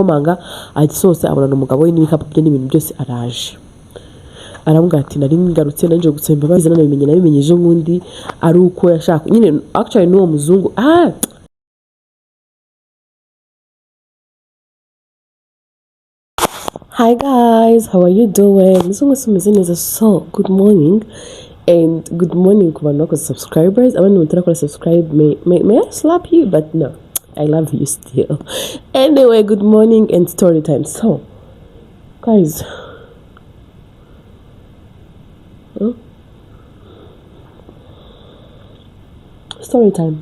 Komanga, asohotse abonana umugabo we n'ibikapu bye n'ibintu byose, araje aramubwira ati: "Nari ngarutse nanje gusaba imbabazi, nanabimenye ejo bundi ari uko yashaka nyine." Actually n'uwo muzungu, ah. Hi guys, how are you doing? Muzungu se umeze neza? So, good morning and good morning ku bantu bakoze subscribers. Abandi mutarakora subscribe, may I slap you? But no, I love you still. Anyway, good morning and story time. So, guys, huh? Story time.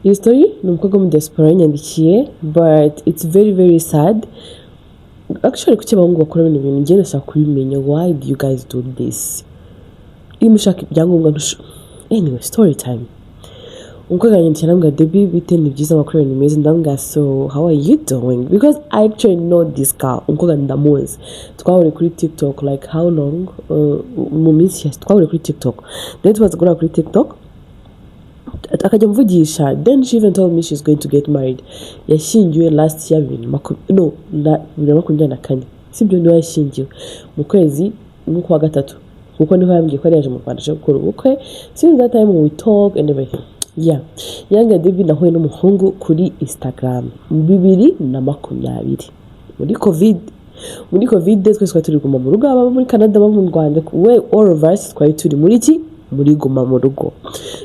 Iyi story ni umukobwa wo mu diaspora yanyandikiye, but it's very very sad. Actually, kuki abahungu bakora bino bintu? Njye ndashaka kubimenya. Why do you guys do this? Iyo mushaka ibyangombwa anyway, story time. Umukobwa yanyandikiye arambwira: "Debbie, bite? Ni byiza, amakuru yawe ni meza." Ndamubwira: "So how are you doing?" Because I actually know this girl. Umukobwa ndamuzi, twahuriye kuri TikTok like how long, mu minsi yashize twahuriye kuri TikTok. Then tumaze guhura kuri TikTok akajya amvugisha. Then she even told me she's going to get married. Yashyingiwe last year, bibiri na no na 2024, sibyo? Niwe yashyingiwe mu kwezi nk'ukwa gatatu, kuko niho yambwiye ko yari yaje mu Rwanda aje gukora ubukwe. Since that time we talk and everything. Yeah, yanga Debbie, nahuye n'umuhungu kuri Instagram 2020 muri COVID. Muri COVID twese twari turi guma mu rugo, ababa muri Canada, baba mu Rwanda, we all of us twari turi muri iki, muri guma mu rugo.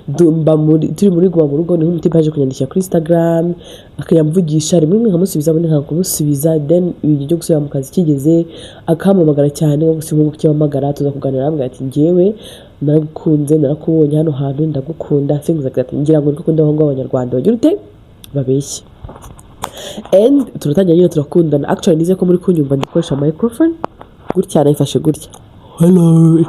Dumba muri turi muri guma mu rugo, niho umutipe yaje kunyandikira kuri Instagram, akayamvugisha rimwe rimwe nkamusubiza, ubundi nkanga kumusubiza. Then igihe cyo gusubira mu kazi kigeze, akampamagara cyane nko gusa umuhungu kukimpamagara, tuza kuganira, arambwira ati: "Njyewe naragukunze, narakubonye hano hantu, ndagukunda," things like that. Ngira ngo niko kunda abahungu b'Abanyarwanda bagira ute, babeshye. And turatangira nyine turakundana. Actually nize ko muri kunyumva, ndikoresha microphone gutya, nayifashe gutya. Hello.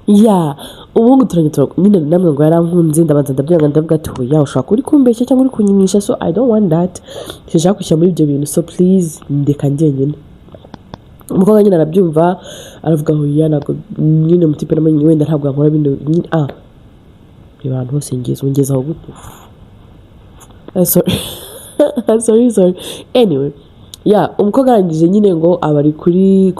Yeah, ubundi turajya nyine namwe ngo yarankunze. Ndabanza ndabyanga, ndavuga ati: "Oya, ushobora kuba uri kumbeshya cyangwa uri kunyinisha, so I don't want that, sinshaka kwishyira muri ibyo bintu, so please ndeka njyenyine." Umukobwa nyine arabyumva, aravuga: "Oya, ntabwo nyine umutipe namenye wenda ntabwo yankora bino nyine." Ah, reba ahantu hose ngeze, ngeze aho gute? Ah, sorry, sorry, sorry. Anyway, yeah, umukobwa arangije nyine ngo aba ari kuri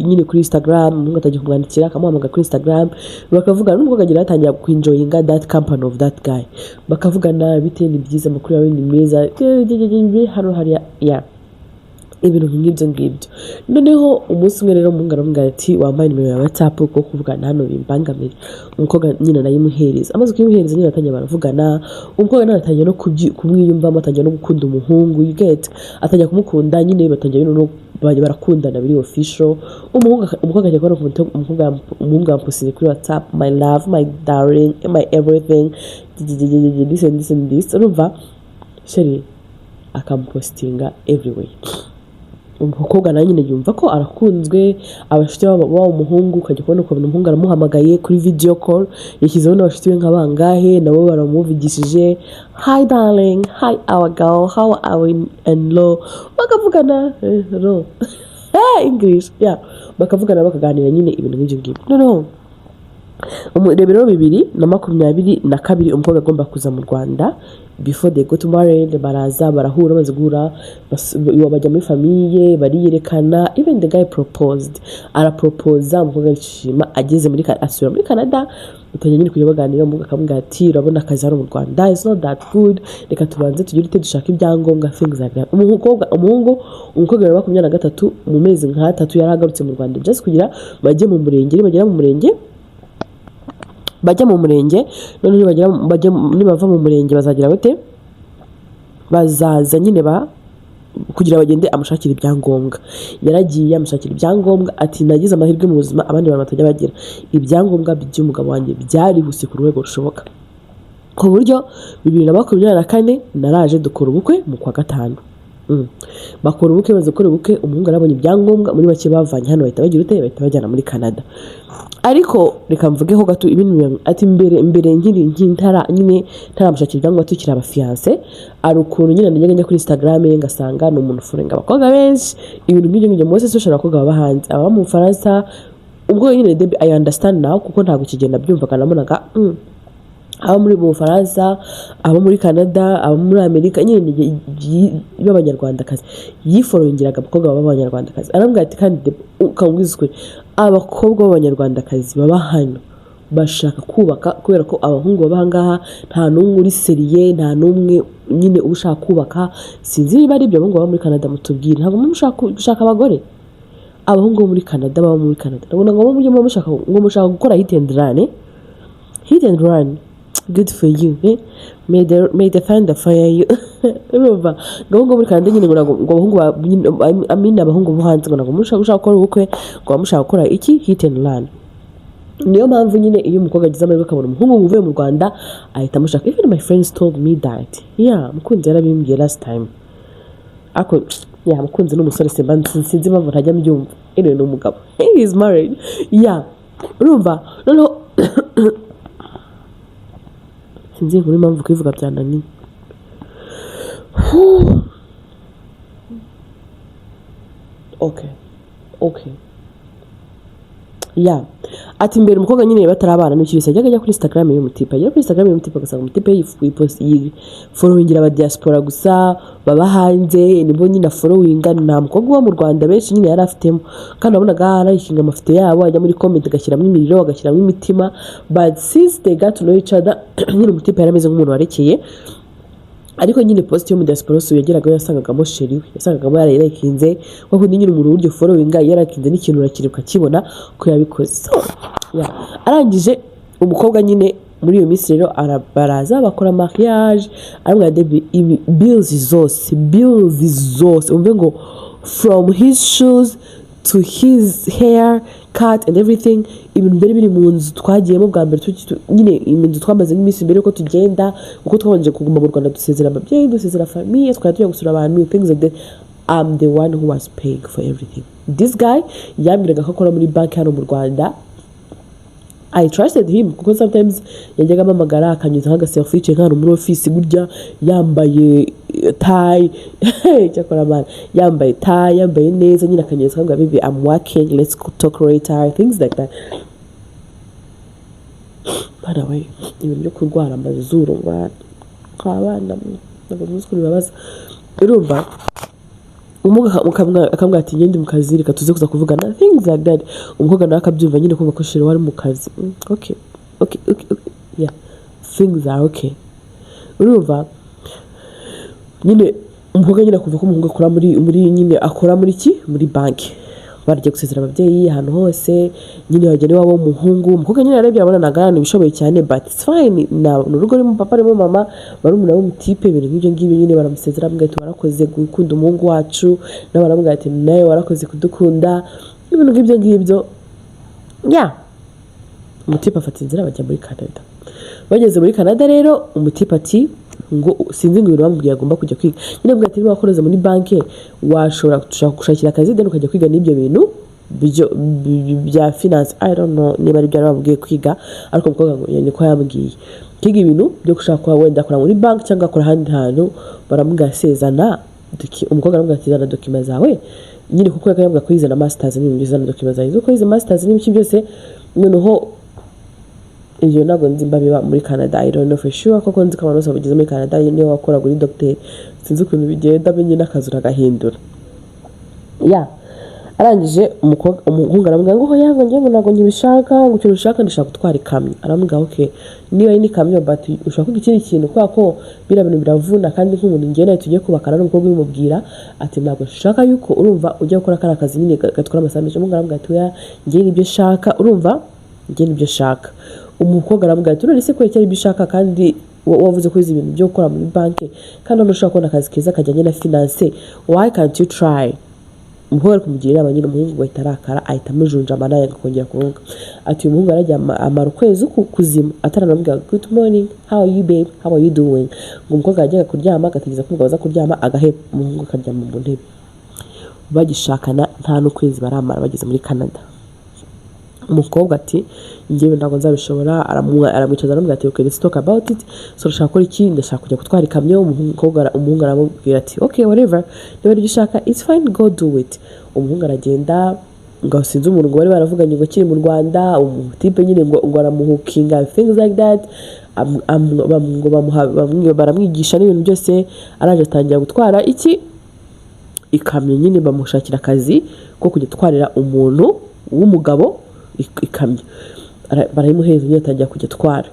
nyine kuri Instagram, umuhungu atangiye kumwandikira, akamuhamagara kuri Instagram, bakavugana. N'umukobwa agira atangira kwinjoyinga that company of that guy, bakavugana: "Bite? Ni byiza, amakuru yawe ni meza," hano hariya, yeah, ibintu nk'ibyo ngibyo. Noneho umunsi umwe rero umuhungu aramubwira ati: "Wambaye nimero ya WhatsApp, kuko kuvugana hano bimbangamira." Umukobwa nyine arayimuhereza. Amaze kuyimuhereza nyine atangiye baravugana. Umukobwa nawe atangiye no kumwiyumvamo, atangiye no gukunda umuhungu, you get? Atangiye kumukunda nyine, batangiye no bajya barakundana biri official. Umukobwa ajya kubona ukuntu umuhungu yamupostinze kuri WhatsApp: "My love, my darling, my everything, this and this and this," urumva chéri, akamupostinga everywhere. Umukobwa nawe nyine yumva ko arakunzwe, abashuti babo b'uwo muhungu, ukajya kubona ukabona umuhungu aramuhamagaye kuri video call, yashyizeho n'abashuti be nka bangahe, nabo baramuvugishije: "Hi darling, hi our girl, how are we in law?" Bakavugana, no English, yeah, bakavugana, bakaganira nyine ibintu nk'ibyo ngibyo. Noneho reba rero, 2022 umukobwa agomba kuza mu Rwanda before they go to married. Baraza barahura, bamaze guhura bajya muri famille, bariyerekana. Even the guy proposed, araproposa, umukobwa arishima. Ageze muri asubira muri Canada, batangira nyine kujya baganira. Umukobwa akamubwira ati: "Urabona akazi hano mu Rwanda is not that good, reka tubanze tugire ute, dushake ibyangombwa," things like that. Umukobwa, umuhungu, umukobwa 2023 mu mezi nk'atatu yari agarutse mu Rwanda, just kugira bajye mu murenge. Nibagera mu murenge, bajya mu murenge, noneho nibagera bajya, nibava mu murenge bazagira bate? Bazaza nyine ba kugira bagende amushakire ibyangombwa. Yaragiye amushakira ibyangombwa. Ati: "Nagize amahirwe mu buzima abandi bantu batajya bagira. Ibyangombwa by'umugabo wanjye byarihuse ku rwego rushoboka, ku buryo 2024 naraje dukora ubukwe mu kwa gatanu." Bakora ubukwe. Baza gukora ubukwe, umuhungu arabonye ibyangombwa. Muri make bavanye hano bahita bagira ute? Bahita bajyana muri Canada. Ariko reka mvugeho gato ibintu ati: "Mbere mbere nkiri nkintara nyine ntaramushakira ibyangombwa, tukiri abafiancé, ari ukuntu nyine najyaga njya kuri Instagram ye ngasanga ni umuntu ufollowinga abakobwa benshi, ibintu nk'ibyo ngibyo muri social, abakobwa baba hanze, ababa mu Bufaransa." Ubwo nyine Debbie, I understand now, kuko ntabwo ikigenda byumvaga, nabonaga Abo muri mu Bufaransa, abo muri Canada, abo muri Amerika nyine b'Abanyarwandakazi. Yifollowingiraga abakobwa b'Abanyarwandakazi. Arambwira ati: "Kandi ukambwiza ukuri, abakobwa b'Abanyarwandakazi baba hano bashaka kubaka, kubera ko abahungu baba ahangaha nta n'umwe uri sérieux, nta n'umwe nyine uba ushaka kubaka." Sinzi niba ari ibyo. Abahungu baba muri Canada, mutubwire, ntabwo muba mushaka gushaka abagore? Abahungu bo muri Canada, baba muri Canada, ndabona ngo mujye muba mushaka, ngo mushaka gukora hit and run, eh? Hit and run, good for you, eh? May the thunder fire you. Urumva ngo abahungu bo muri Canada nyine, ngo ntabwo ngo abahungu nyine, I mean, abahungu bo hanze, ngo ntabwo mushaka gushaka gukora ubukwe, ngo baba mushaka gukora iki? Hit and run. Niyo mpamvu nyine iyo umukobwa agize amahirwe akabona umuhungu uvuye mu Rwanda, ahita amushaka. Even my friends told me that. Yeah, Mukunzi yarabimbwiye last time. Ariko yeah, Mukunzi ni umusore, simba sinzi impamvu ntajya mbyumva. Anyway, ni umugabo, he is married. Yeah, urumva noneho sinzi inkuru, impamvu kubivuga byananiye. Whew. Okay. Yeah, ati mbere umukobwa nyine batarabana n'iki cyose, yajyaga ajya kuri Instagram y'umutipe, agera kuri Instagram y'umutipe agasanga umutipe yifollowingira aba diaspora gusa baba hanze, nibo nyine afollowinga, nta mukobwa uba mu Rwanda benshi nyine yari afitemo. Kandi wabonaga aralikinga amafoto yabo, ajya muri comment agashyiramo imiriro, agashyiramo imitima. But since they got to know each other nyine, umutipe yari ameze nk'umuntu warekeye. Ariko nyine post yo mu diaspora so yageragayo, yasangagamo chéri we, yasangagamo yarayilikinze. Kuko nyine umuntu w'uryo followinga yarakinze n'ikintu, urakiri ukakibona ko yabikoze. So yeah. Arangije umukobwa nyine muri iyo minsi rero baraza bakora mariage. Aramubwira: "Debi, ibi bills zose, bills zose, umve ngo from his shoes to his hair cut and everything, ibintu byari biri mu nzu twagiyemo bwa mbere, nyine inzu twamaze nk'iminsi mbere yuko tugenda, kuko twabanje kuguma mu Rwanda, dusezera ababyeyi, dusezera famille, twari tujya gusura abantu, things like that, I'm the one who was paying for everything." This guy yambwiraga ko akora muri banki hano mu Rwanda. I trusted him kuko sometimes yajyaga ampamagara akanyuza nk'aga selfie yicaye nk'ahantu muri office gutya, yambaye tie, cyakora man, yambaye tie, yambaye neza nyine, akanyuza akambwira: "Baby, I'm working, let's talk later," things like that. By the way, ibintu byo kurwara amazuru nk'abana ntabwo muzi ukuntu bibabaza. Urumva umukobwa akamubwira ati: "Ngende mu kazi, reka tuze kuza kuvugana," things like that. Umukobwa nawe akabyumva nyine, kumva ko chéri wari mu kazi. Okay, yeah, things are okay. Urumva nyine umukobwa nyine akumva ko umuhungu akora muri nyine akora muri ki, muri banki. Baragiye gusezera ababyeyi ahantu hose nyine, bagera iwabo w'umuhungu. Umukobwa nyine yarebye abona ntabwo ari abantu bishoboye cyane, but it's fine, ni urugo rurimo papa, rurimo mama, barumuna b'umutipe, ibintu nk'ibyo ngibyo nyine. Baramusezera, bamubwira ati: "Warakoze gukunda umuhungu wacu." Nawe baramubwira ati: "Nawe warakoze kudukunda," ibintu nk'ibyo ngibyo. Yeah, umutipe afata inzira, bajya muri Canada. Bageze muri Canada rero, umutipe ati ngo sinzi ngo ibintu bamubwiye, agomba kujya kwiga nyine. Avuga ati: "Niba wakoreze muri banki, washobora gushakira akazi, then ukajya kwiga n'ibyo bintu bya finance." I don't know niba ari byo yari bamubwiye kwiga, ariko umukobwa ngo niko yambwiye, kwiga ibintu byo gushaka kuba wenda akora muri banki cyangwa akora ahandi hantu. Baramubwira sezana umukobwa aramubwira ati: "Zana document zawe nyine," kuko yambwira ko yize na masters n'ibintu, "Zana document zawe zuko yize masters n'ibiki byose." Noneho ibyo ntabwo nzi mba biba muri Canada, I don't know for sure, kuko nzi ko abantu bose bageze muri Canada, niyo wakoraga uri dogiteri, sinzi ukuntu bigenda, nyine akazi uragahindura. Yeah, arangije umukobwa, umuhungu aramubwira ngo: "Hoya," ngo "njye ngo ntabwo nkibishaka, ngo ikintu ushaka, ndashaka gutwara ikamyo." Aramubwira: "Okay, niba ari n'ikamyo, but ushobora kwiga ikindi kintu, kubera ko biriya bintu biravuna, kandi nk'umuntu njyewe nawe tugiye kubakana." N'umukobwa ubimubwira ati: "Ntabwo nshaka yuko, urumva, ujya gukora kariya kazi nyine gatwara amasaha menshi." Umuhungu aramubwira ati: "Oya, njye nibyo nshaka, urumva, njye nibyo nshaka." Umukobwa aramubwira ati: "None se ko ari ibyo ushaka, kandi wavuze ko uzi ibintu byo gukora muri banki, kandi hano ushobora kubona akazi keza kajyanye na finance, why can't you try?" Umukobwa ari kumugira inama nyine, umuhungu ahita arakara, ahita amujunjama, nawe akongera kuvuga ati uyu muhungu yarajya amara ukwezi kuzima ataranamubwira "Good morning, how are you, babe, how are you doing?" Ngo umukobwa yajyaga kuryama agategereza ko umugabo aza kuryama, agaheba, umuhungu akaryama mu ntebe. Bagishakana, nta n'ukwezi baramara bageze muri Canada, umukobwa ati: "Njyewe ntabwo nzabishobora." Aramwicaza, aramubwira ati: "Okay, let's talk about it. So ndashaka gukora iki? Ndashaka kujya gutwara ikamyo." Umuhungu aramubwira ati: "Okay, whatever, niba aribyo ushaka, it's fine, go do it." Umuhungu aragenda. Ngo sinzi umuntu ngo bari baravuganye ngo akiri mu Rwanda, umutipe nyine ngo aramuhookinga, things like that. Ngo baramwigisha n'ibintu byose, araje atangira gutwara iki, ikamyo nyine. Bamushakira akazi ko kujya atwarira umuntu w'umugabo ikamyo. Barayimuhereza nyine, atangira kujya atwara.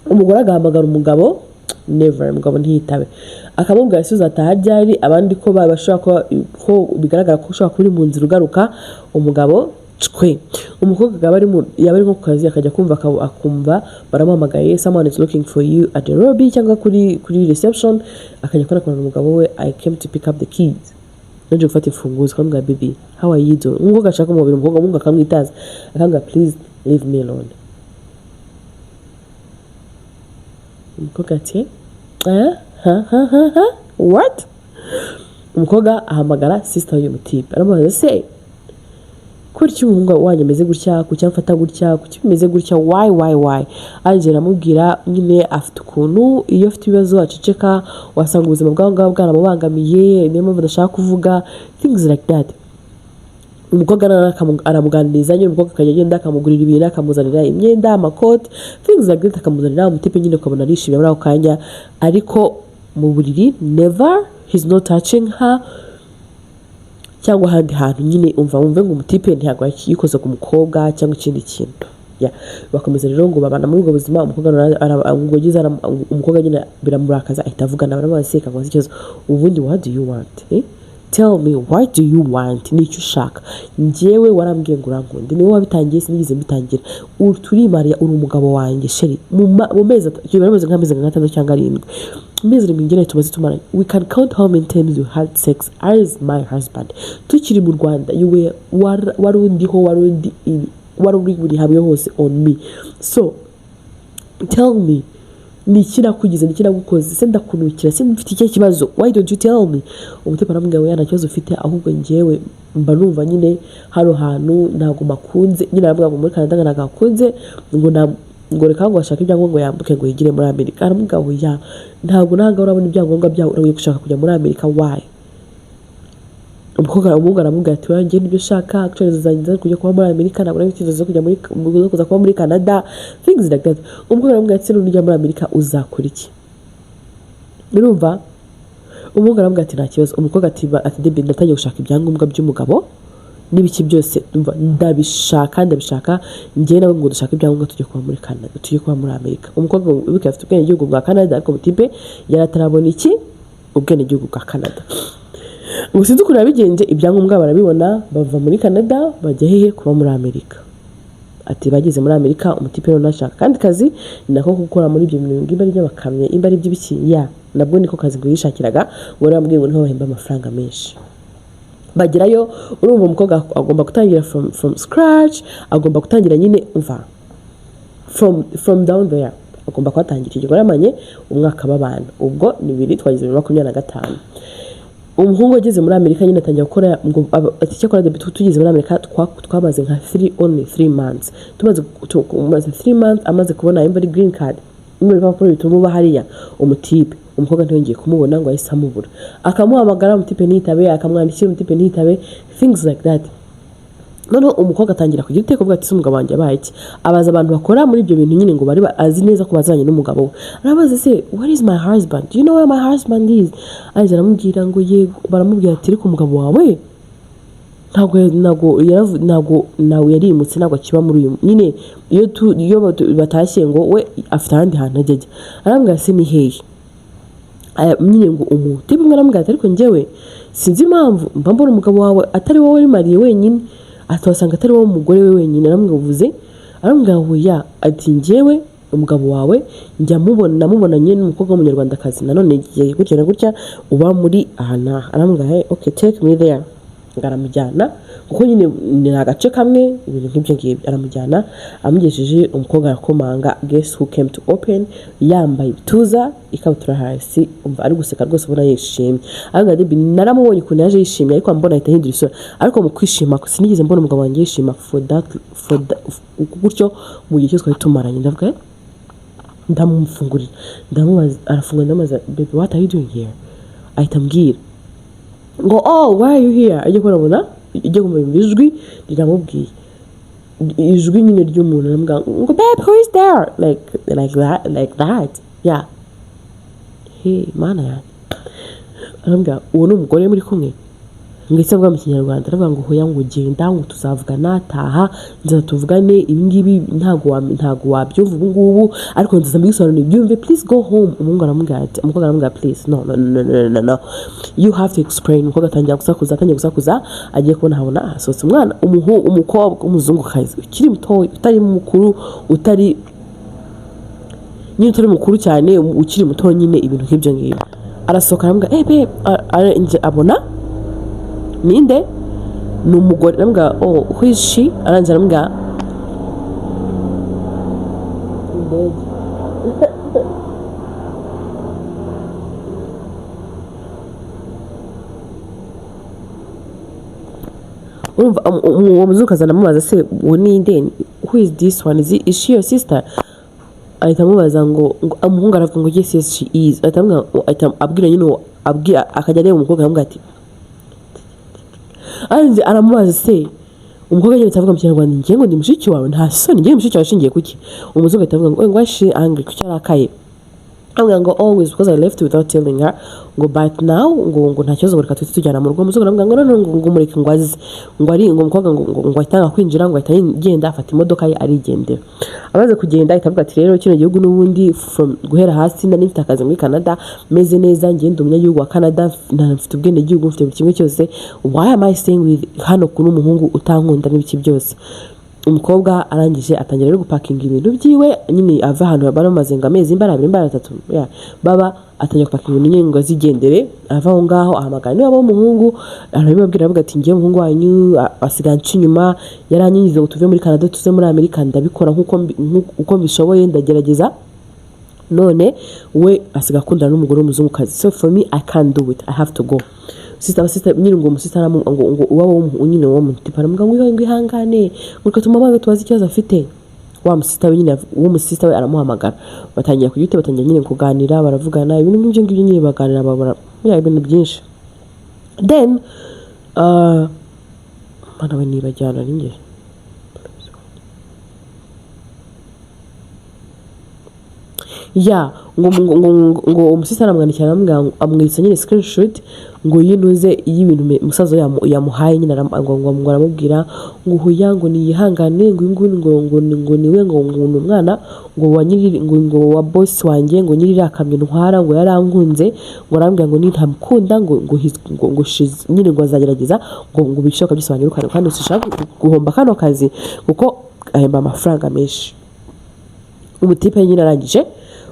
Umugore agahamagara umugabo, never, umugabo ntiyitabe. Akamubwira: "Ese uzataha ryari? Abandi ko bashobora kuba, ko bigaragara ko ushobora kuba uri mu nzira ugaruka?" Umugabo cwe. Umukobwa yaba ari nko ku kazi, akajya kumva akumva baramuhamagaye: "Someone is looking for you at the lobby," cyangwa kuri reception. Akajya kubona akabona umugabo we: "I came to pick up the keys," naje gufata imfunguzo. Akamubwira: "Baby, how are you doing?" Umukobwa ashaka umubiri, umukobwa akamwitaza, akamubwira: "Please leave me alone." Umukobwa ati: "Eh, ha ha ha ha, what?" Umukobwa ahamagara sister w'uyu mutipe, aramubaza: "Se kubera iki umuhungu wanyu ameze gutya? Kuki amfata gutya? Kuki bimeze gutya? Why, why, why?" Angela aramubwira nyine afite ukuntu iyo afite ibibazo aceceka, wasanga ubuzima bwaho ngaho bwaramubangamiye, niyo mpamvu adashaka kuvuga, things like that. Umukobwa aramuganiriza nyine. Umukobwa akajya agenda akamugurira ibintu, akamuzanira imyenda, amakoti, things like that, akamuzanira. Umutipe nyine ukabona arishimye muri ako kanya, ariko mu buriri never, he's not touching her cyangwa ahandi hantu nyine. Umva wumve ngo umutipe ntabwo yikoze ku mukobwa cyangwa ikindi kintu. Yeah. Bakomeza rero ngo babana muri ubwo buzima. Umukobwa ngo ageze umukobwa nyine biramurakaza, ahita avugana, baramubaza: "Se kamubaza ikibazo ubundi, what do you want, eh? Tell me, what do you want? Ni icyo ushaka? Njyewe warambwiye ngo urankunda, niwe wabitangiye, sinigeze mbitangira. Turimariya, uri umugabo wanjye, chéri. Mu mezi bari bamaze nk'amezi nka 6 cyangwa 7, mu mezi 7 ngene tumaze tumaranye, we can count how many times you had sex as my husband. Tukiri mu Rwanda, you were wari undiho, wari undi, wari uri buri hamwe hose on me. So tell me, ni iki nakugize? Ni iki nagukoze? Se ndakunukira? Se mfite ikihe kibazo? Why don't you tell me?" Umutima aramubwira ngo nta kibazo ufite, ahubwo njyewe mba numva nyine hano hantu ntabwo makunze nyine. Aramubwira ngo muri Canada ngo ntabwo hakunze, ngo na ngo reka ngo ashake ibyangombwa ngo yambuke ngo yigire muri Amerika. Aramubwira ngo ya, ntabwo ntabwo urabona ibyangombwa byawe, uragiye gushaka kujya muri Amerika, why? Umukobwa, umuhungu aramubwira ati: "Wanjye nibyo ushaka, actually zanjye zo kujya kuba muri Amerika, ntabwo nari mfite zo kujya muri, zo kuza kuba muri Canada," things like that. Umukobwa aramubwira ati: "Nujya muri Amerika uzakora iki?" Urumva, umuhungu aramubwira ati: "Nta kibazo." Umukobwa ati: "Debi, ndatangiye gushaka ibyangombwa by'umugabo n'ibiki byose, ndumva ndabishaka, ndabishaka njyewe nawe ngo dushake ibyangombwa tujye kuba muri Canada, tujye kuba muri Amerika." Umukobwa wibuke afite ubwenegihugu bwa Canada, ariko mutipe yari atarabona iki, ubwenegihugu bwa Canada. Ngo sinzi ukuntu yabigenje, ibyangombwa barabibona, bava muri Canada bajya hehe? Kuba muri Amerika. Ati bageze muri Amerika, umutipe rero ashaka akandi kazi, ni nako gukora muri ibyo bintu, imba ari iby'amakamyo, imba ari iby'ibiki, ya nabwo niko kazi ngo yishakiraga. Ngo rero bamubwiye ngo niho bahemba amafaranga menshi. Bagerayo, urumva umukobwa agomba gutangira from scratch, agomba gutangira nyine, umva, from down there, agomba kuhatangira. Icyo gihe yamanye umwaka babana, ubwo ni bibiri, twageze 2025. Umuhungu ageze muri Amerika nyine atangira gukora, ngo ati cyakora tugeze muri Amerika twamaze nka 3, only 3 months, tumaze tumaze 3 months amaze kubona imba ari green card, imba ibipapuro bituma uba hariya. Umutipe, umukobwa ntiyongeye kumubona, ngo ahise amubura. Akamuhamagara, umutipe ntiyitabe, akamwandikira, umutipe ntiyitabe, things like that. Noneho umukobwa atangira kugira iteka, avuga ati: "Se umugabo wanjye abaye iki?" Abaza abantu bakora muri ibyo bintu nyine, ngo bari azi neza ko bazanye n'umugabo we. Arabaza: "Se what is my husband? Do you know where my husband is?" Aje aramubwira ngo yego. Baramubwira ati: "Ariko umugabo wawe ntabwo nawe yarimutse, ntabwo akiba muri uyu nyine. Iyo batashye ngo we afite ahandi hantu ajya ajya." Arambwira: "Se ni hehe?" Nyine ngo umutipe umwe aramubwira ati: "Ariko njyewe sinzi impamvu mba mbona umugabo wawe atari wowe wimariye wenyine," ati wasanga atari wowe umugore we wenyine. Aramubwira uvuze, aramubwira ngo ya, ati njyewe umugabo wawe njya mubona, namubonanye n'umukobwa w'umunyarwandakazi nanone igihe gutya na gutya, uba muri aha n'aha. Aramubwira: "Hey, okay, take me there." Ngo aramujyana, kuko nyine ni agace kamwe, ibintu nk'ibyo ngibyo. Aramujyana, amugejeje, umukobwa arakomanga. Guess who came to open? Yambaye ibituza, ikabutura hasi, umva ari guseka rwose, ubona yishimye. Ariko Debi, naramubonye ukuntu yaje yishimye, ariko mbona ahita ahindura isura. Ariko mu kwishima sinigeze mbona umugabo wanjye yishima for that gutyo mu gihe cyose twari tumaranye. Ndavuga: "Eh?" Ndamufungurira, ndamubaza, arafungura, ndamubaza: "Baby, what are you doing here?" Ahita ambwira ngo: "Oh, why are you here?" Ajya kubona Ijya kumva, yumva ijwi riramubwiye, ijwi nyine ry'umuntu aramubwira ngo: "Babe, who is there?" Like that, like that, yeah. Hey, Mana yanjye! Aramubwira: "Uwo ni umugore muri kumwe?" Ndetse avuga mu Kinyarwanda, aravuga ngo: "Hoya," ngo: "Genda," ngo: "tuzavugana, taha, nzaza tuvugane. Ibi ngibi ntabwo wabyumva ubu ngubu, ariko nzaza mbisobanure byumve. Please go home." Umuhungu aramubwira ati, umukobwa aramubwira: "Please, no, no, no, no, no, no, you have to explain." Umukobwa atangira gusakuza, atangiye gusakuza, agiye kubona habona hasohotse umwana, umukobwa w'umuzungukazi ukiri mutoya, utari mukuru, utari nyine, utari mukuru cyane, ukiri muto nyine, ibintu nk'ibyo ngibyo. Arasohoka, aramubwira: "Eh, babe." Abona ninde? Ni umugore. Aramubwira: "Oh, who is she?" Arangiza aramubwira indege. Urumva, uwo muzungukazi aramubaza: "Se uwo ninde? Who is this one? Is she your sister?" Ahita amubaza ngo umuhungu aravuga ngo: "Yes, she is." Ahita amubwira, ahita abwira nyine uwo, abwira, akajya areba umukobwa, aramubwira ati, arangije aramubaza: "Se?" Umukobwa nyine avuga mu Kinyarwanda: "Ngiye ngo ndi mushiki wawe, nta soni? Ngiye mushiki wawe ashingiye kuki?" Umuzungu ahita avuga ngo: "Why she angry? Kuki arakaye?" Avuga ngo: "Oh, it's because I left without telling her," ngo: "but now," ngo "nta kibazo," ngo: "reka tuhite tujyana mu rugo." Umuzungu aramubwira ngo: "No, no," ngo mureke ngo aze, ngo ari ngo umukobwa ngo ahita kwinjira, ngo ahita agenda afata imodoka ye arigendera. Amaze kugenda, ahita avuga ati: "Rero kino gihugu n'ubundi, from guhera hasi nari mfite akazi muri Canada, meze neza, ngenda umunyagihugu wa Canada, mfite ubwenegihugu, mfite buri kimwe cyose. Why am I staying with hano kuri umuhungu utankunda n'ibiki byose?" Umukobwa arangije atangira rero gupakinga ibintu byiwe nyine, ava ahantu baba bamaze ngo amezi imbara 2, imbara 3, yeah, baba atangira gupakinga ibintu nyine ngo azigendere. Ava aho ngaho, ahamagara niba w'umuhungu, arabibabwira, aravuga ati: "Ngiye, umuhungu wanyu asigaye anca inyuma. Yaranyingize ngo tuve muri Canada tuze muri Amerika, ndabikora nk'uko mbishoboye, ndagerageza. None we asigaye akundana n'umugore w'umuzungukazi. So for me, I can't do it, I have to go." Sister, sister nyine, ngo umusista ngo uwabo nyine uwo mutipe aramubwira ngo ihangane, ngo reka tumuhamagare tubaze ikibazo afite. Wa musista we nyine, uwo musista we aramuhamagara, batangira kujya, batangira nyine kuganira, baravugana ibintu nk'ibyo ngibyo nyine, baganira, babura ya ibintu byinshi. Then mana we, nibajyana ninjye. Ya, ngo umusista aramwandikira, aramubwira ngo amwitsa nyine screenshot ngo yinuze y'ibintu musaza we yamuhaye nyine, ngo aramubwira ngo huya, ngo niyihangane, ngo uyu nguyu ngo niwe, ngo ni umwana ngo wa nyiri, ngo wa boss wanjye, ngo nyiri iriya kamyo ntwara, ngo yarankunze, ngo arambwira ngo nintamukunda ngo nyine ngo azagerageza ngo bishoboka byose banyirukane, kandi sinshaka guhomba kano kazi kuko ahemba amafaranga menshi. Umutipe nyine arangije,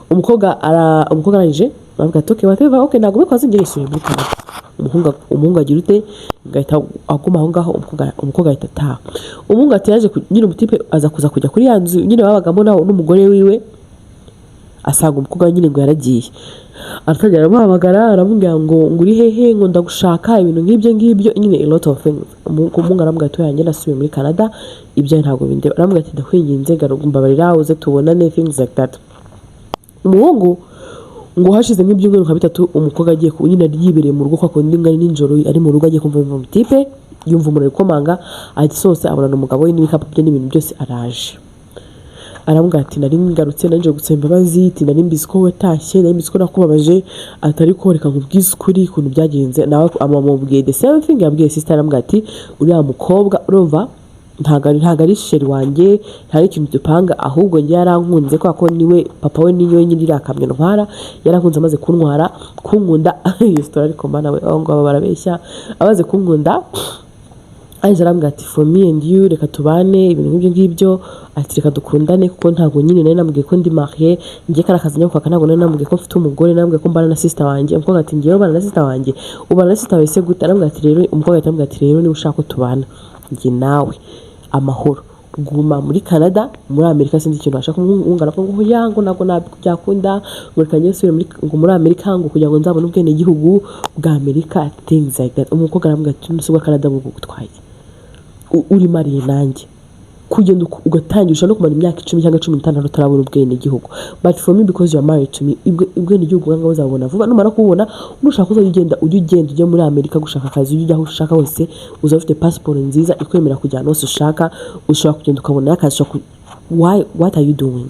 umukobwa arangije aravuga ati: "Okay, whatever, okay, ntabwo ubikoze, njye nisubiye muri Canada." Umuhungu agira ute? Agahita aguma aho ngaho. Umukobwa ahita ataha. Umuhungu ati yaje nyine umutipe aza kuza kujya kuri ya nzu nyine babagamo nawe n'umugore wiwe, asanga umukobwa nyine ngo yaragiye. Aratangira aramuhamagara, aramubwira ngo uri hehe, ngo ndagushaka, ibintu nk'ibyo ngibyo nyine, a lot of things. Umuhungu aramubwira ati: "Oya, njye nasubiye muri Canada, ibyo ntabwo bindeba." Aramubwira ati: "Ndakwinginze, garuka, mbabarira, uze tubonane," things like that. Umuhungu ngo hashize nk'ibyumweru nka 3, umukobwa agiye ku nyine yibereye mu rugo kwa kundi ngo ari nijoro ari mu rugo, agiye kumva yumva umutipe, yumva umuntu ari gukomanga, asohotse abonana umugabo we n'ibikapu bye n'ibintu byose araje. Aramubwira ati: "Nari ngarutse nanje gusaba imbabazi," ati: "Nari mbizi ko watashye, nari mbizi ko nakubabaje," ati: "ariko reka nkubwize ukuri ukuntu byagenze." Nawe amamubwiye the same thing yabwiye sister, aramubwira ati: "Uriya mukobwa, urumva, ntabwo ari chéri wanjye, nta n'ikintu dupanga, ahubwo njye yarankunze kubera ko niwe papa we, niwe nyiri iriya kamyo ntwara. Yarankunze, amaze kuntwara, kunkunda." Iyo story ariko mana we, aho ngaho barabeshya. Amaze kunkunda, aje arambwira ati: 'For me and you, reka tubane,' ibintu nk'ibyo ngibyo, ati: 'Reka dukundane,' kuko ntabwo nyine nari namubwiye ko ndi marié njye, kari akazi njya kwaka, ntabwo nari namubwiye ko mfite umugore, namubwiye ko mbana na sister wanjye." Umukobwa ati: "Ngewe ubana na sister wanjye? Ubana na sister wawe se gute?" Arambwira ati rero, umukobwa ahita amubwira ati: "Rero niba ushaka ko tubana njye nawe amahoro, guma muri Canada, muri Amerika sinzi ikintu washaka." Umuhungu aravuga ngo: "Ya," ngo: "ntabwo byakunda," ngo: "reka njye nsubire muri, ngo muri Amerika, ngo kugira ngo nzabone ubwenegihugu bwa Amerika," things like that. Umukobwa aramubwira ati: "None se ubwa Canada bugutwaye? Uri marié nanjye." Kugenda ugatangira, ushobora no kumara imyaka 10 cyangwa 15 utarabona ubwenegihugu. But for me, because you are married to me, ubwenegihugu bwa ngaho uzabubona vuba. Numara kububona, nushaka uzajya ugenda, ujye ugenda ujye muri Amerika gushaka akazi, ujye ujya aho ushaka hose. Uzaba ufite passport nziza ikwemera kujya ahantu hose ushaka. Ushobora kugenda ukabona akazi, ushobora why, what are you doing?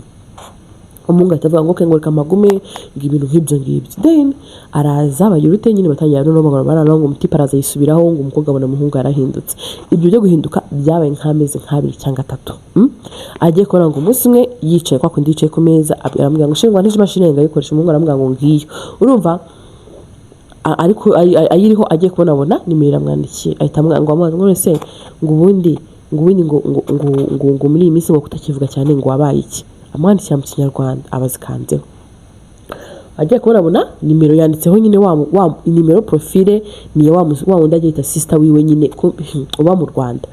Umuhungu ahita avuga ngo okay, ngo reka mpagume, ngo ibintu nk'ibyo ngibyo. Then araza, bagira ute nyine, batangira noneho barana. Ngo umutipe araza yisubiraho, ngo umukobwa abona umuhungu yarahindutse. Ibyo byo guhinduka byabaye nk'amezi nk'abiri cyangwa atatu, Agiye kubona ngo umunsi umwe yicaye kwa kundi, yicaye ku meza, aramubwira ngo shingwa ntije imashini yanjye ayikoresha. Umuhungu aramubwira ngo ngiyo. Urumva, ariko ayiriho. Agiye kubona abona nimero iramwandikiye, ahita amubwira ngo amubaza ngo none se ngo ubundi ngo muri iyi minsi ngo kutakivuga cyane, ngo wabaye iki? Amwandikira mu Kinyarwanda, abazikanzeho. Agiye kubona abona nimero yanditseho nyine wa nimero profile ni wa wundi agiye yita sister wiwe nyine uba mu Rwanda.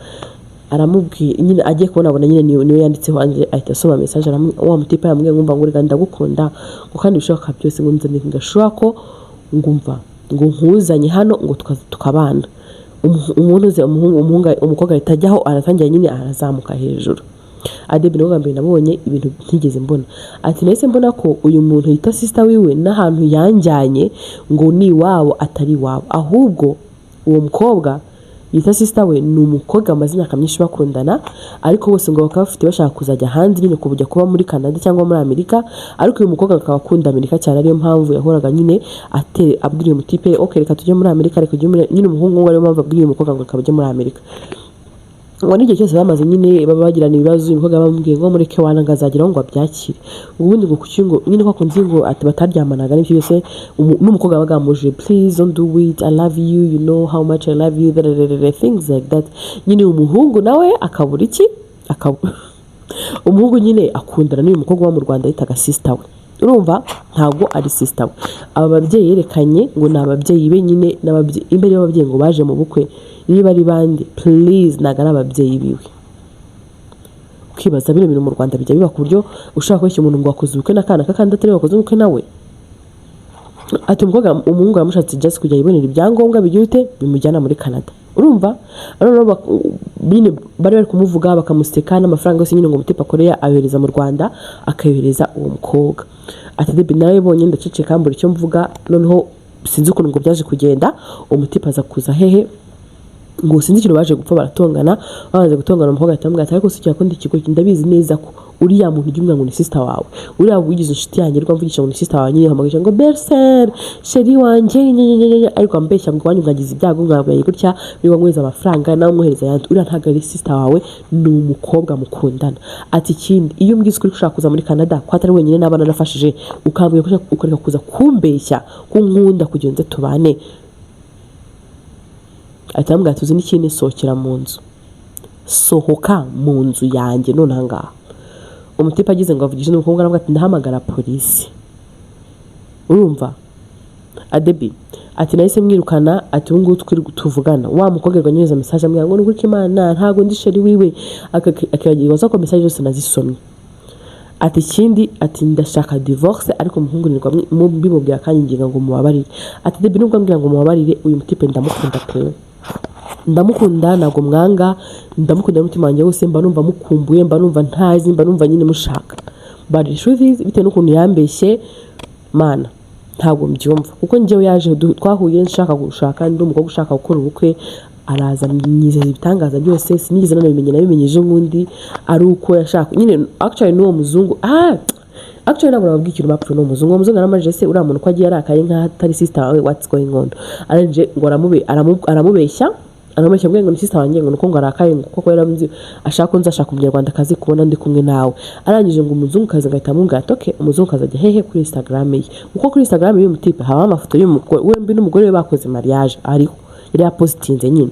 Aramubwira nyine, agiye kubona abona nyine niwe yanditseho. Ahita asoma message. Wa mutipe yamubwiye ngo umva, ngo reka ndagukunda, ngo kandi ibishoboka byose ngo nzane ngashobora ko ngumva ngo nkuzanye hano ngo tukabana. Umuntu uze umuhungu, umukobwa ahita ajyaho, aratangira nyine arazamuka hejuru. Adebi, nibwo bwa mbere nabonye ibintu ntigeze mbona. Ati nahise mbona ko uyu muntu yita sister wiwe n'ahantu yanjyanye ngo ni iwabo atari iwabo, ahubwo uwo mukobwa yita sister we ni umukobwa bamaze imyaka myinshi bakundana, ariko bose ngo bakaba bafite bashaka kuzajya hanze nyine, kujya kuba muri Canada cyangwa muri Amerika. Ariko uyu mukobwa akaba akunda Amerika cyane, ariyo mpamvu yahoraga nyine ate abwira uyu mutipe: "Ok, reka tujye muri Amerika, reka tujye muri" nyine. Umuhungu we, ariyo mpamvu abwira uyu mukobwa ngo reka bajye muri Amerika. Ngo n'igihe cyose bamaze nyine baba bagirana ibibazo, uyu mukobwa bamubwiye ngo mureke wana, ngo azageraho ngo abyakire. Ubundi ngo kuki ngo nyine ko akunze ngo ati bataryamanaga n'ibyo byose, n'umukobwa yabaga yamubujije: "Please don't do it, I love you, you know how much I love you," da, things like that nyine. Umuhungu nawe akabura iki, umuhungu nyine akundana n'uyu mukobwa wo mu Rwanda yitaga sister we. Urumva ntabwo ari sister we. Aba babyeyi yerekanye ngo ni ababyeyi be nyine, imbere y'ababyeyi ngo baje mu bukwe, niba ari bande, please, ntabwo ari ababyeyi biwe. Ukibaza, bino bintu mu Rwanda bijya biba ku buryo ushaka kubeshya umuntu ngo wakoze ubukwe n'akana kakandi atari wakoze ubukwe nawe? Ati umukobwa, umuhungu yamushatse just kujya yibonera ibyangombwa bigira ute, bimujyana muri Canada. Urumva noneho nyine bari kumuvuga bakamuseka, n'amafaranga yose nyine ngo umutipe akoreye ayohereza mu Rwanda, akayohereza uwo mukobwa. Ati Debi, narabibonye ndaceceka, mbura icyo mvuga. Noneho sinzi ukuntu ngo byaje kugenda, uwo mutipe aza kuza hehe, ngo sinzi ikintu baje gupfa, baratongana. Bamaze gutongana, umukobwa ahita amubwira ati ariko si cyakunda ikigo, ndabizi neza ko uriya muntu ujya umwira ngo ni sister wawe, uriya wigize inshuti yanjye ariko amvugisha ngo ni sister wawe nyine, hamagaje ngo belle-sœur, chéri wanjye, nyenyenyenye, ariko ambeshya ngo iwanyu mwagize ibyago, mwabaye gutya, niba mwohereza amafaranga nawe umwohereza ayandi, uriya ntabwo ari sister wawe, ni umukobwa mukundana. Ati ikindi, iyo umbwiza ukuri ko ushaka kuza muri Canada, ko atari wenyine n'abana narafashije, ukambwira ko ukareka kuza kumbeshya ko nkunda kugira ngo nze tubane. Ahita amubwira ati uzi n'ikindi, sohokera mu nzu, sohoka mu nzu yanjye none aha ngaha. Umutipe agize ngo avugishe n'umukobwa, aravuga ati ndahamagara polisi. Urumva Adebi, ati nahise mwirukana. Ati ubu ngubu turi tuvugana, wa mukobwa ariko anyohereza message ambwira ngo nukuri ko Imana ntabwo ndi chéri wiwe, akibagirwa ko message zose nazisomye. Ati ikindi, ati ndashaka divorce, ariko umuhungu nirwa mbimubwira akanyinginga ngo mubabarire. Ati Debi, nubwo ambwira ngo mubabarire, uyu mutipe ndamukunda pe, ndamukunda, ntabwo mwanga, ndamukunda n'umutima wanjye wose. Mba numva mukumbuye, mba numva ntazi, mba numva nyine mushaka. But the truth is, bitewe n'ukuntu yambeshye, mana, ntabwo mbyumva, kuko njyewe yaje twahuye nshaka gushaka, ndi umukobwa ushaka gukora ubukwe, araza nyizeza ibitangaza byose, sinigeze nanabimenye, nabimenye ejo bundi ari uko yashaka nyine. Actually n'uwo muzungu, actually ntabwo nababwiye ikintu bapfuye n'uwo muzungu. Uwo muzungu aramajije se uriya muntu ko agiye arakaye nk'aho atari sister wawe, what's going on? Arangije ngo aramubeshya, aramubeshya ngo ni sister wanjye, ngo nuko ngo arakaye, ngo kuko yaramuzi ashaka ko nzashaka umunyarwandakazi kubona ndi kumwe nawe. Arangije ngo umuzungukazi agahita amubwira ati okay. Umuzungukazi ajya hehe? Kuri Instagram ye, kuko kuri Instagram y'uyu mutipe habaho amafoto y'umugore wembi n'umugore we bakoze mariage, ariho yari yapositinze nyine.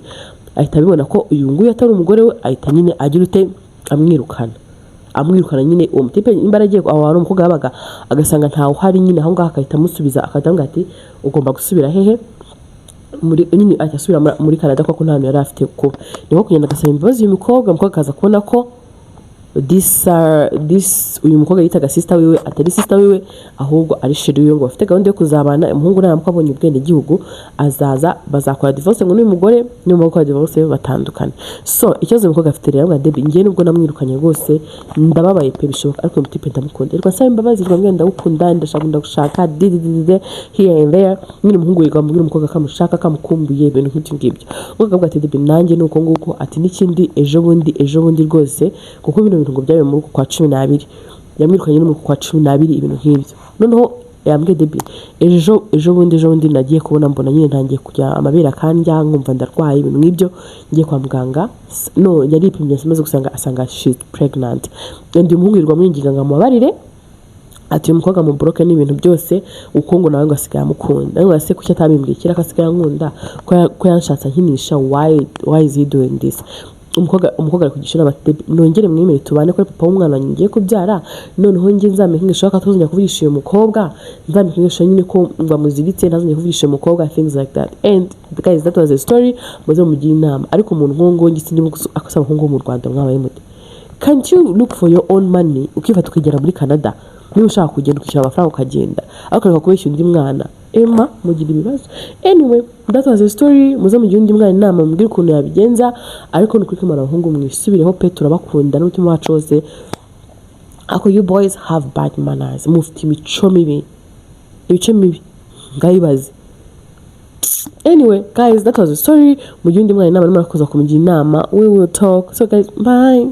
Ahita abibona ko uyu nguyu atari umugore we, ahita nyine agira ute, amwirukana, amwirukana nyine. Uwo mutipe nimba yaragiye aho hantu umukobwa yabaga, agasanga ntawe uhari nyine aho ngaho, agahita amusubiza, agahita amubwira ati ugomba gusubira hehe, muri nyine ahita asubira muri Canada kuko nta hantu yari afite kuba. Ni nko kugenda agasaba imbabazi uyu mukobwa. Umukobwa akaza kubona ko This uyu mukobwa yitaga sister wiwe atari sister wiwe, ahubwo ari chéri wiwe, ngo bafite gahunda yo kuzabana. Umuhungu naramuka abonye ubwenegihugu azaza bazakora divorce, ngo n'uyu mugore nimara gukora divorce batandukane. So ikibazo umukobwa afite rero ngo: "Debi, njye nubwo namwirukanye rwose ndababaye pe bishoboka, ariko uyu mutipe ndamukunda, reka nsaba imbabazi, reka mbwira ndagukunda, ndashaka, ndagushaka," di di di di here and there. Nyine umuhungu yiga amubwira umukobwa akamushaka, akamukumbuye, ibintu nk'ibyo ngibyo. Umukobwa akavuga ati: "Debi, nanjye ni uko nguko." Ati n'ikindi, ejo bundi rwose, kuko bino bintu ngo byabaye muri uku kwa 12, yamwirukanye no muri uku kwa 12, ibintu nk'ibyo. Noneho yambwiye: "Debi, ejo bundi nagiye kubona mbona nyine ntangiye kujya amabere akandya, nkumva ndarwaye," ibintu nk'ibyo. Ngiye kwa muganga, no yaripimye amaze gusanga, asanga she's pregnant. And uyu muhungu yirirwa amwinginga ngo amubabarire, ati uyu mukobwa muboroke n'ibintu byose, uko ngo nawe ngo asigaye amukunda. Ngo ese kuki atabimbwiye kera ko asigaye ankunda, ko yanshatse ankinisha? Why is he doing this? Umukobwa ari kugisha inama ati: "Debi, nongere mwemere tubane ko ari papa w'umwana wanjye ngiye kubyara, noneho njye nzamenyesha ko atazongera kuvugisha uyu mukobwa, nzamenyesha nyine ko bamuziritse, ntazongera kuvugisha uyu mukobwa," things like that. And guys, that was a story. Muze mugire inama. Ariko umuntu nk'uwo nguwo, njye sinzi akasaba abahungu bo mu Rwanda, mwabaye mute? Can't you look for your own money, ukifata ukigera muri Canada? Niba ushaka kugenda, ukishyura amafaranga ukagenda, ariko ukareka kubeshya undi mwana. Emma, mugira ibibazo. Anyway, that was a story. Muze mugire undi mwana inama, mubwire ukuntu yabigenza. Ariko ni ukuri kwimana, abahungu mwisubireho pe, turabakunda n'umutima wacu wose, ariko you boys have bad manners, mufite imico mibi, imico mibi ngayibaze. Anyway guys, that was a story. Mugire undi mwana inama, nimara kuza kumugira inama we will talk. So guys, bye.